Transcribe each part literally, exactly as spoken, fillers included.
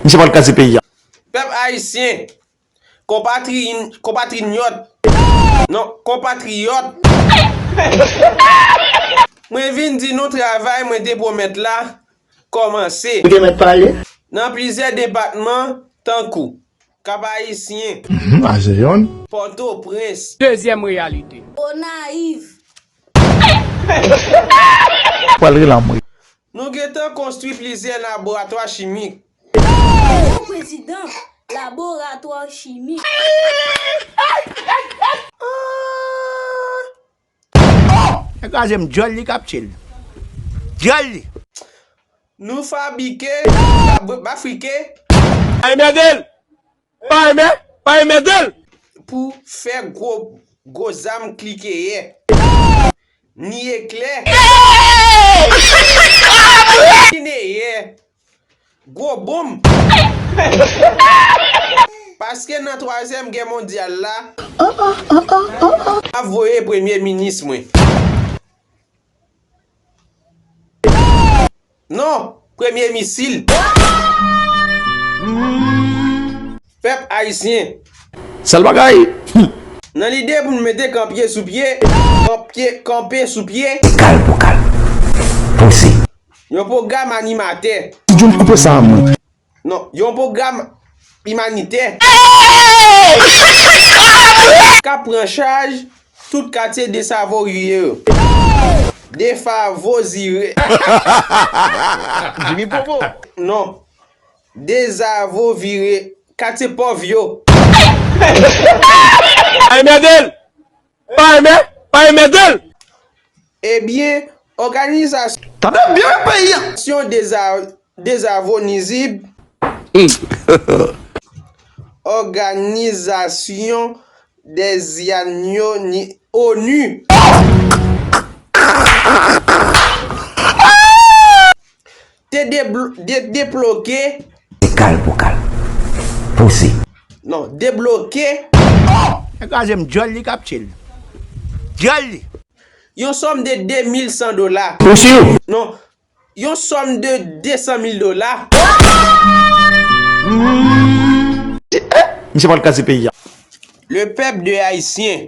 Misye pral kraze peyi a. Pèp ayisyen, konpatri- konpatriyòt, non, konpatriyòt, mwen vin di nou travay mwen te pwomèt la kòmanse. Ou te mèt pale. Nan plizyè depatman, tankou Kap Ayisyen, Mhm, Azeyòn. Pòtoprens. Dezyèm reyalite. Gonayiv. Pral rele anmwe. Nou gentan konstwi plizyè laboratwa chimik. Prezidan, laboratwa chimik. Nèg kraze m dyòl li k ap tchil. Dyòl li. Nou fabike, ba- bafrike. Pa enmède l! Pa enmè, pa enmède l! Pou fè gwo, gwo zam klike yè. Ni eklè. Ni neyè. Gwo bonm. Paske nan twazyèm gè mondyal la, m ap voye premye minis mwen. Non, premye misil. Pèp ayisyen. Sèl bagay. Nan lide pou n mete kanpye sou pye, kanpye, kanpe sou pye. Egal pou kal. Poze. Yon pwogram animatè. Ti John koupe sa a mwen. Non, yon pwogram imanitè k ap pran chaj tout katye dezavorye yo. Defavozire. Jimmy Popo. Non. Dezavovire katye pòv yo. Pa enmède l! Pa enmè, pa enmède l! Ebyen, òganizasyon. Tande byen peyi a. Deza- dezavonizib. Òganizasyon dèzyanyoni onu. Te deblo- de- debloke. Egal pou kal. Poze. Non, debloke. Nèg kraze m dyòl li k ap tchil. Dyòl li. Yon sòm de de mil san dola. Ou si ou? Non, yon sòm de de san mil dola. Misye pral kraze peyi a. Le peuple de Haïtien.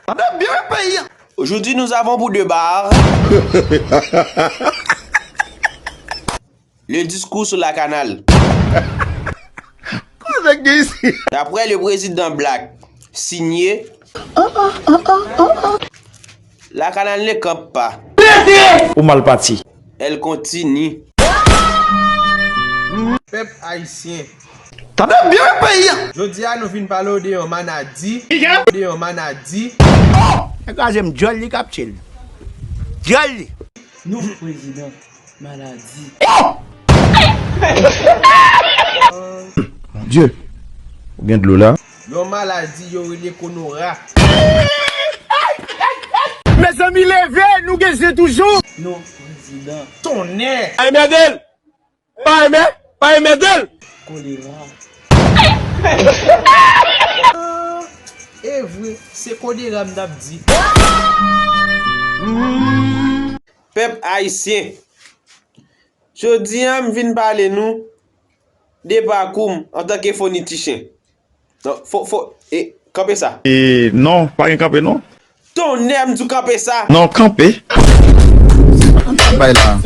Tande byen peyi a. Aujourd'hui, nous avons pour débat le discours sur la canal. Kote gen isi? D'après le président Black, signé, la canal ne campe pas. Ou mal pati. Elle continue. Pèp ayisyen. Tande byen peyi a. Jodi a nou vin pale w de yon maladi. De yon maladi. Nèg kraze m dyòl li k ap tchil. Dyòl li. Nou prezidan maladi. Mon Dieu. Ou gen dlo la? Yon maladi yo rele konora. Mezanmi, leve, nou gen zen toujou. Non, prezidan. Tonnè. Ay, mèdel. Pa enmè, pa enmèdel. Kolera. Ah, e vre, se kolera m t ap di. Pèp ayisyen, jodi a m vin pale nou de pakou m antanke fonitichen. Non, fo, fo, e, kanpe sa. E, non, pa gen kanpe, non. Tonnè, m di w kanpe sa. Non, kanpe. Bay la.